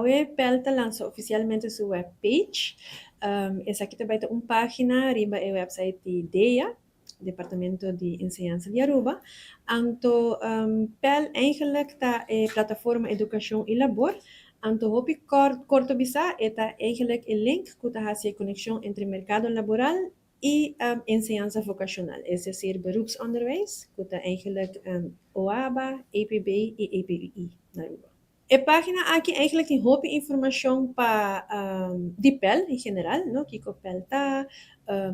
Awe PEL ta lansa ofisialmente su webpage. Esaki ta bai ta un página riba e website di DEA, Departamento di Enseñansa di Aruba. Anto PEL eigenlijk ta e plataforma Edukashon i Labor. Anto hopi korto bisa e ta eigenlijk e link ku ta hasi e konekshon entre merkado laboral i enseñansa vokashonal, es desir beroepsonderwijs, ku ta eigenlijk OABA, EPB i EPI na Aruba. E página aki eigenlijk tin hopi informashon pa di PEL en general, no, kiko PEL ta,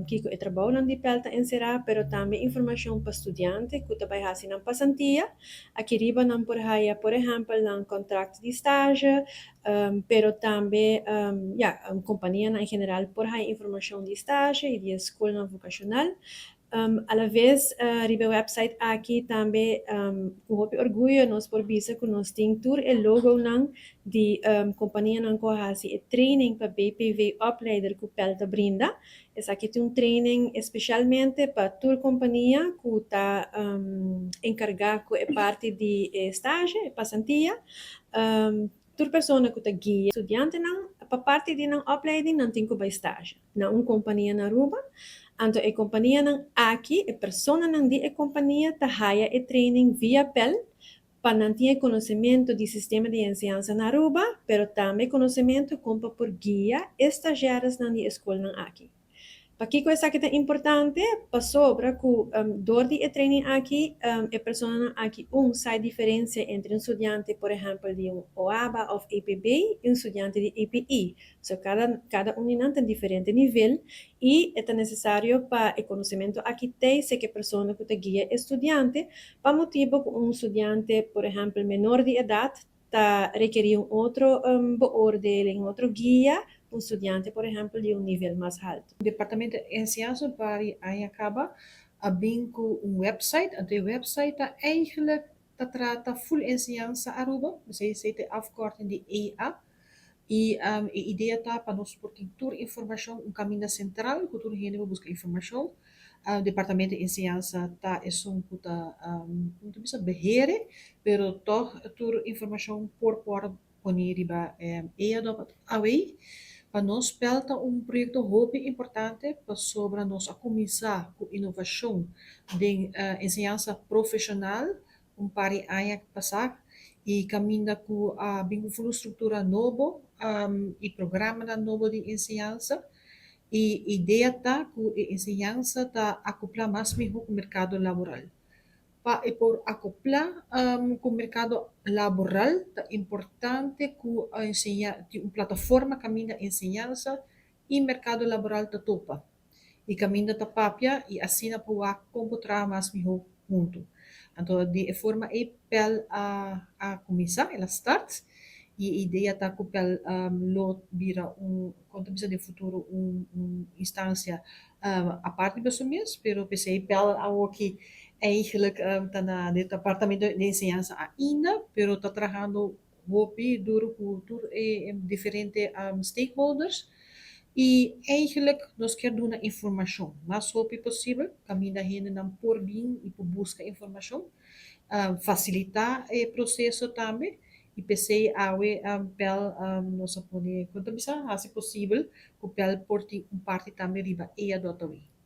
kiko e trabounan di PEL ta enserá, pero tambe informashon pa studiante ku ta bai hasi nan pasantia. Aki riba nan por haya por ehèmpel nan kontrakt di stage, pero tambe ya, kompanianan en general por haya informashon di stage i di e skolnan vokashonal. A la ves riba e website aki tambe ku hopi orguyo nos por bisa ku nos tin tur e logonan di kompanianan ku a hasi e training pa BPV opleider ku pel ta brinda. Esaki ta un training espesialmente pa tur kompania ku ta enkargá ku e parti di e stage, e pasantia. Tur persona ku ta guia studiantenan pa parti di nan opleiding nan tin ku bai stage na un kompania na Aruba. Anto e kompanianan aki, e personanan di e kompania ta haya e training via pel pa nan tin e konosementu di sistema di enseñansa na Aruba, pero tambe konosementu kon pa por guia e stazjèresnan di e skolnan aki. Pakiko esaki ta importante? Pasobra ku dor di e training aki e personanan aki un sa e diferensia entre un studiante por ehèmpel di un OABA òf EPB i un studiante di EPI. So kada kada un di nan ta diferente nivel i e ta nesesario pa e konosementu aki tei seki e persona ku ta guia e studiante pa motibu ku un studiante por ehèmpel menor di edat ta rekerí un otro beoordeling, un otro guia, un studiante por ehèmpel di un nivel mas haltu. Departamento di Enseñansa un par di aña kaba a bin ku un website, anto e website ta eigenlijk ta trata ful enseñansa Aruba, esei esei ta e afkorting di EA, i e idea ta pa nos por tin tur informashon un kaminda sentral ku tur hende por buska informashon. Departamento di Enseñansa ta esun ku ta como ta bisa behere, pero tog tur informashon por por poni riba EA.aw. Pa nos PEL ta un proyekto hopi importante pasobra nos a kuminsá ku inovashon den enseñansa profeshonal un par di aña pasá i kaminda ku a bin ku un struktura nobo i programanan nobo di enseñansa. E idea ta ku e enseñansa ta akoplá mas mihó ku merkado laboral. Pa e por akoplá ku merkado laboral ta importante ku enseña tin un plataforma kaminda enseñansa i merkado laboral ta topa i kaminda ta papia i asina por wak kon por traha mas mihó huntu. Anto di e forma ei pel a a kuminsá, el a start i e idea ta ku pel lo bira un Kon ta bisa den futuro un un instancia apart di boso mes, pero p'esei pel awoki eigenlijk ta na departamento di enseñansa ainda, pero ta trahando hopi duro ku tur e diferente stakeholders i eigenlijk nos kier duna informashon mas hopi posibel kaminda hendenan por bin i por buska informashon, fasilitá e proseso tambe. I p'esei awe Pèl nos a pone, kon ta bisa, hasi posibel ku Pèl por tin un parti tambe riba ea dòtawí.